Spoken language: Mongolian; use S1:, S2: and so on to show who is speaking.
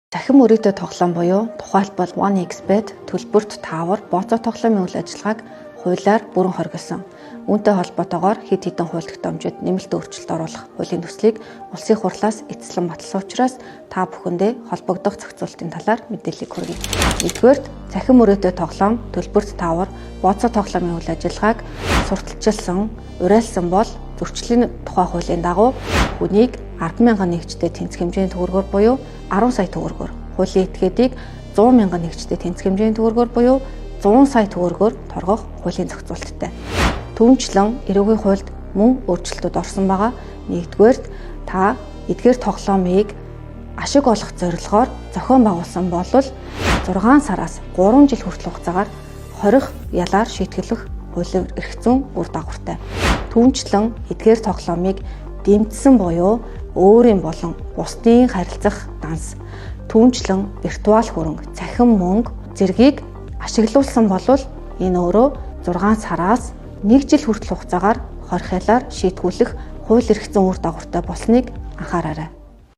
S1: Цахим өрөөтэй тоглоом буюу тухайлбал 1xBet, төлбөрт таавар, бооцоо тоглоомын үйл ажиллагааг хуулиар бүрэн хоригдсон. Үүнтэй холбоотойгоор хэд хэдэн хууль тогтоомжид нэмэлт өөрчлөлт оруулах хуулийн төслийг улсын хурлаас эцэслэн баталсан учраас та бүхэндээ холбогдох зохицуултын талаар мэдээллийг хүргье. Нэгдүгээрт, цахим өрөөтэй тоглоом, төлбөрт таавар, бооцоо тоглоомын үйл ажиллагааг сурталчилсан, уриалсан бол зөрчлийн тухай хуулийн дагуу хүнийг 10,000 нэгжтэй тэнцэх хэмжээний төгрөгөөр буюу 10 сая төгрөгөөр, хуулийн этгээдийг 100,000 нэгжтэй тэнцэх хэмжээний төгрөгөөр буюу 100 сая төгрөгөөр торгох хуулийн зохицуулттай. Түүнчлэн эрүүгийн хуульд мөн өөрчлөлтүүд орсон байгаа. Нэгдүгээрт, та эдгээр тоглоомыг ашиг олох зорилгоор зохион байгуулсан бол 6 сараас 3 жил хүртэл хугацаагаар хорих ялаар шийтгэлэх хуулийн эрх зүйн үр дагавартай. Түүнчлэн эдгээр тоглоомыг дэмжсэн буюу өөрийн болон бусдын харилцах данс, түүнчлэн виртуал хөрөнгө, цахим мөнгө зэргийг ашиглуулсан бол энэ өөрөө 6 сараас 1 жил хүртэл хугацаагаар хорих ялаар шийтгүүлэх хууль эрх зүйн үр дагавартай болсныг анхаараарай.